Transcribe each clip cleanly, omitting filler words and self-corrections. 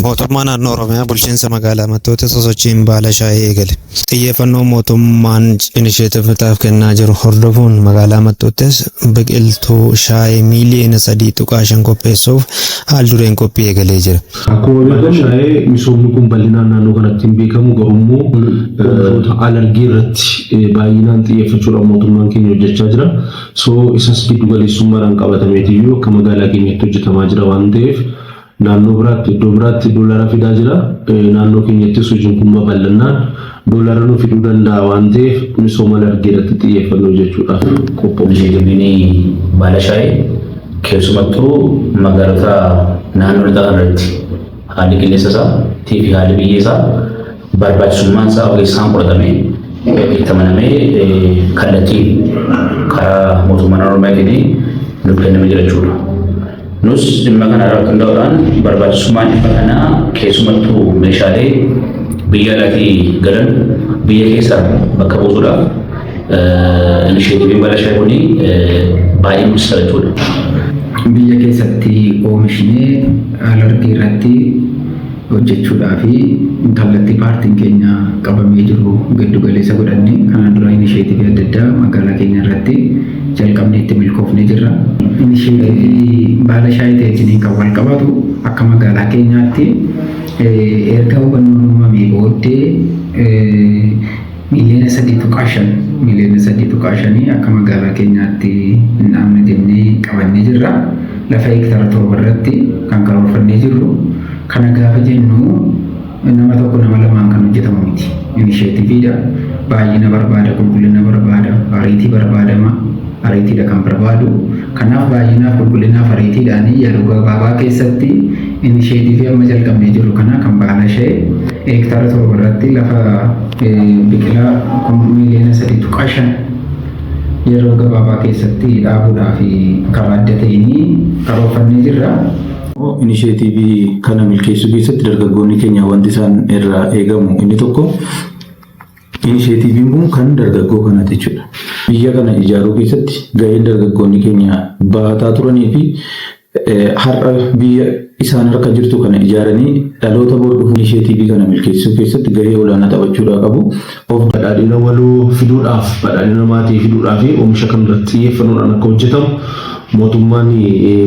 Mootummaa naannoo Oromiyaa bulchiinsa magaalaa Mattuutti sosochiin baala shaayii eegale. Xiyyeeffannoo mootummaan inisheetiivitaaf kennaa jiru hordofuun magaalaa Mattuuttis biqiltuu shaayii miiliyoona 3.5 qopheessuuf haal dureen qophii eegalee jira. Akkuma beekamu shaayee misoomni kun bal'inaan naannoo kanatti hin beekamu, garuu oomishoota alergii irratti baay'inaan xiyyeeffachuudhaan mootummaan keenya hojjechaa jira. So isas giddu galeessummaadhaan qabatameetiyyuu akka magaalaa keenyatti hojjetamaa jira waan ta'eef, naannoo biraatti, iddoo biraatti doolara fidaa jira. Naannoo keenyattis hojiin kun babal'annaan doolara nu fiduu danda'a waan ta'eef, misooma alergii irratti xiyyeeffannoo hojjechuudhaaf qophoofne. Inisheetiiviin baala shaayii keessumattuu magaalota naannoo lixaa irratti haalli qilleensa isaa fi haalli biyyee isaa, barbaachisummaan isaa ogeessaan qoratamee itti amanamee kallattiin karaa mootummaa naannoo Oromiyaatiin nuuf kennamee jira jechuudha. Nus dhimma kana irratti hundaa'uudhaan barbaachisummaan dhimma kanaa, keessumattuu meeshaalee biyya alaatii galan biyya keessaa bakka buusuudhaaf, inisheetiiviin baala shaayii kun baay'ee murteessaa jechuudha. Biyya keessatti oomishnee alergii irratti hojjechuudhaa fi kallattii paartiin keenya qabamee jiru giddu galeessa godhannee kanaan dura inisheetiivii adda addaa magaalaa keenya irratti jalqabnee itti milkoofnee jirra. Inisheetiivii baala shaayii wajjiniin kan wal qabatu, akka magaalaa keenyaatti erga hubannoon uumamee booddee 3.5 miiliyoona 3.5 miiliyoona akka magaalaa keenyaatti hin dhaabne jennee qabannee jirra. Lafa heektara 7 irratti kan karoorfannee jirru. Kana gaafa jennu nama tokko, nama lamaan kan hojjetamu miti. Inisheetiiviidha. Baay'ina barbaada, qulqullina barbaada, ariitii barbaadama. Ariitiidha kan barbaadu. Kanaaf baay'inaaf, qulqullinaaf, ariitiidhaan yeroo gabaabaa keessatti inisheetiivii amma jalqabnee jiru kana kan baala shaayii heektara 7 irratti lafa biqilaa 3.5 miiliyoona yeroo gabaabaa keessatti dhaabuudhaaf karaa adda ta'een karoorfannee jirra. Inisheetiivii kana milkeessuu keessatti dargaggoonni keenya wanti isaan irraa eegamu inni tokko, inisheetiiviin kun kan dargaggoo kanaati jechuudha. Biyya kana ijaaruu keessatti gaheen dargaggoonni keenya bahataa turanii fi har'a biyya isaan harka jirtu kana ijaaranii dhaloota bor dhufu inisheetiivii kana milkeessuu keessatti gahee olaanaa taphachuudhaa qabu. Of badhaadhina waloo fiduudhaaf, badhaadhina maatii fiduudhaaf oomisha kana irratti xiyyeeffannoodhaan akka hojjetamu mootummaan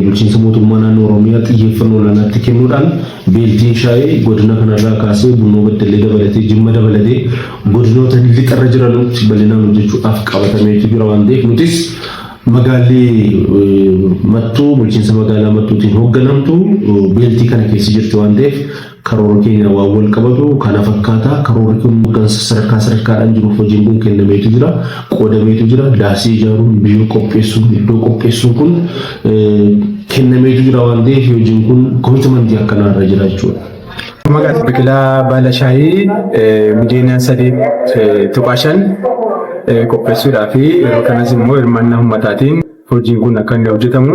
bulchiinsa mootummaa naannoo Oromiyaa xiyyeeffannoo olaanaatti kennuudhaan, beeltiin shaayii godina kanarraa kaasee Bunnoo Beddellee dabalatee, Jimma dabalatee godinoota lixarra jiranutti bal'inaan hojjechuudhaaf qabatameetu jira waan ta'eef, nutis magaalli Mattuu bulchiinsa magaalaa Mattuutiin hoogganamtu beeltii kana keessa jirti waan ta'eef, karoora keenya waan wal qabatu kana fakkaata. Karoorri kun hooggansa sadarkaa sadarkaadhaan jiruuf hojiin kun kennameetu jira, qoodameetu jira. Daasii ijaaruun, biyyoo qopheessuun, iddoo qopheessuun kun kennameetu jira waan ta'eef, hojiin kun commitmentii akkanaa irra jira jechuudha. Maqaan biqilaa baala shaayii 3.5 miiliyoona qopheessuudhaa fi yeroo kanas immoo hirmaannaa uummataatiin hojiin kun akka inni hojjetamu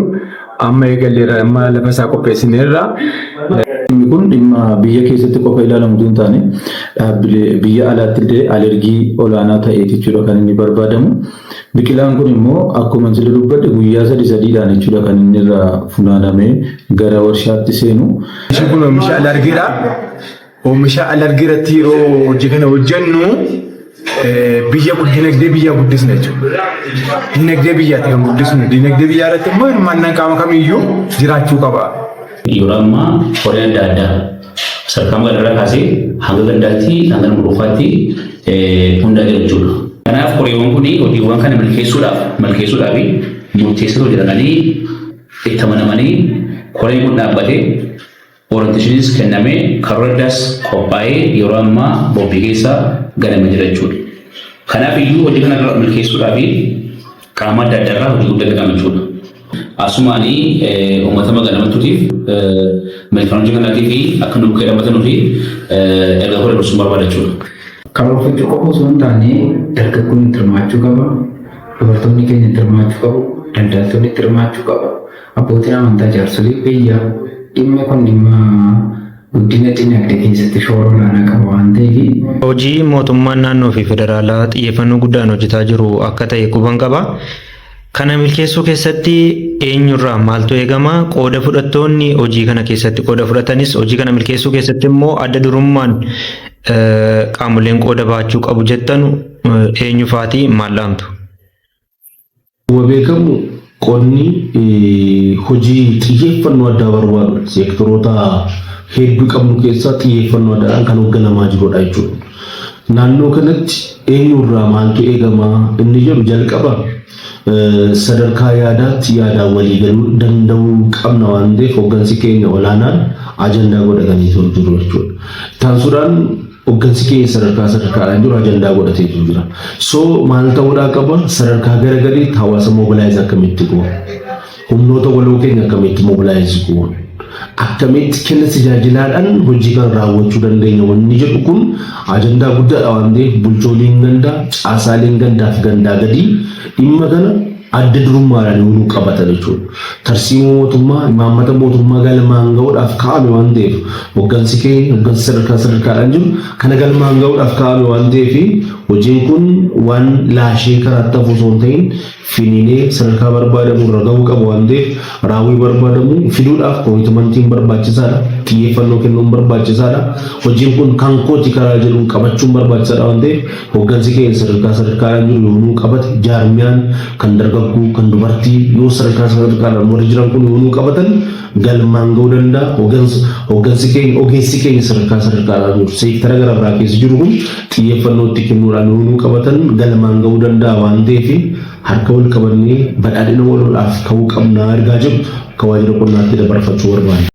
amma eegalleerra, amma lafa isaa qopheessineerra. Dhimmi kun dhimma biyya keessatti qofa ilaalamu osoo hin taane, dhaabbilee biyya alaatti illee alergii olaanaa ta'eeti jechuudha kan inni barbaadamu. Biqilaan kun immoo akkuma sila dubbadhe guyyaa sadi sadiidhaan jechuudha kan inni irraa funaanamee gara warshaatti seenu. Oomishni kun oomisha alergiidha. Oomisha alergii irratti yeroo hojii kana hojjennu biyya, dinagdee biyyaa guddisna jechuudha. Dinagdee biyyaati kan guddisnu. Dinagdee biyyaa irratti immoo hirmaannaan qaama kamiyyuu jiraachuu qaba. Yeroo ammaa koreen adda addaa sadarkaa magaalaa irraa kaasee hanga gandaatti, hanga nama dhuunfaatti hundaa jira jechuudha. Kanaaf koreewwan kun hojiiwwan kana milkeessuudhaaf murteessitoo jedhamanii itti amanamanii koreen kun dhaabbatee, orientationiis kennamee, karoora addaas qophaa'ee yeroo ammaa bobbii keessa galame jira jechuudha. Kanaaf iyyuu hojii kana milkeessuudhaaf qaama adda addaa irraa hojii guddaa eegama jechuudha. Asumaanii uummata magaalaa Mattuutiif milkaa'ina hojii kanaatii fi akka nu bukkee dhaabbatanuu fi ergaa koo dabarsuun barbaada jechuudha. Karoorfachuu qofa osoo hin taane, dargaggoonni itti hirmaachuu qaba. Dubartoonni keenya itti hirmaachuu qabu. Daldaltoonni itti hirmaachuu qaba. Abbootiin amantaa, jaarsolii biyyaa, dhimmi kun dhimma guddina dinagdee keessatti shoora olaanaa qaba waan ta'eef. Hojii mootummaan naannoo fi federaalaa xiyyeeffannoo guddaan hojjetaa jiru akka ta'e quban qaba. Kana milkeessuu keessatti eenyurraa maaltu eegama? Qooda fudhattoonni hojii kana keessatti qooda fudhatanis hojii kana milkeessuu keessatti immoo adda durummaan qaamoleen qooda baachuu qabu jettanu eenyu faati, maal dhaamtu? Akkuma beekamu, qonni hojii xiyyeeffannoo addaa barbaadu, seektoroota hedduu qabnu keessaa xiyyeeffannoo addaadhaan kan hoogganamaa jirudha jechuudha. Naannoo kanatti eenyurraa maaltu eegamaa inni jedhu, jalqaba sadarkaa yaadaatti yaadaan walii galuu danda'uu qabna waan ta'eef, hooggansi keenya olaanaan ajandaa godhatanii jiru jechuudha. Taasisuudhaan hooggansi keenya sadarkaa sadarkaadhaan jiru ajandaa godhatee jira. So maal ta'uudhaa qaba? Sadarkaa gara gadiitti hawaasa mobilize akkamitti goona? Humnoota waloo keenya akkamitti mobilize goona? Akkamitti kenna tajaajilaadhaan hojii kan raawwachuu dandeenya wanni jedhu kun ajandaa guddaadha waan ta'eef, bulchooliin gandaa, caasaaleen gandaa fi gandaa gadii dhimma kana adda durummaadhaan yoonuu qabatan jechuudha. Tarsiimoo mootummaa, imaammata mootummaa galmaan ga'uudhaaf kaa'ame waan ta'eef, hooggansi keenya, hooggansi sadarkaa sadarkaadhaan jiru kana galmaan ga'uudhaaf kaa'ame waan ta'eef, hojiin kun waan laashee karaatti hafu osoo hin ta'in finiinee sadarkaa barbaadamu irra ga'uu qaba waan ta'eef, raawwii barbaadamu fiduudhaaf commitmentiin barbaachisaadha. Xiyyeeffannoo kennuun barbaachisaadha. Hojiin kun kan kooti karaa jedhuun qabachuun barbaachisaadha waan ta'eef, hooggansi keenya sadarkaa sadarkaadhaan jiru yoonuu qabate, jaarmiyaan kan dargaggoo, kan dubartii yoo sadarkaa sadarkaadhaan warri jiran kun yoonuu qabatan galmaan ga'uu danda'a. Hooggansi keenya, ogeessi keenya sadarkaa sadarkaadhaan jiru, seektara gara biraa keessa jiru kun xiyyeeffannoo itti kennuudhaan yoonuu qabatan galmaan ga'uu danda'a waan ta'eef, harka wal qabannee badhaadhina waloodhaaf ka'uu qabnaa ergaa jiru akka waajjira qonnaatti dabarfachuu barbaada.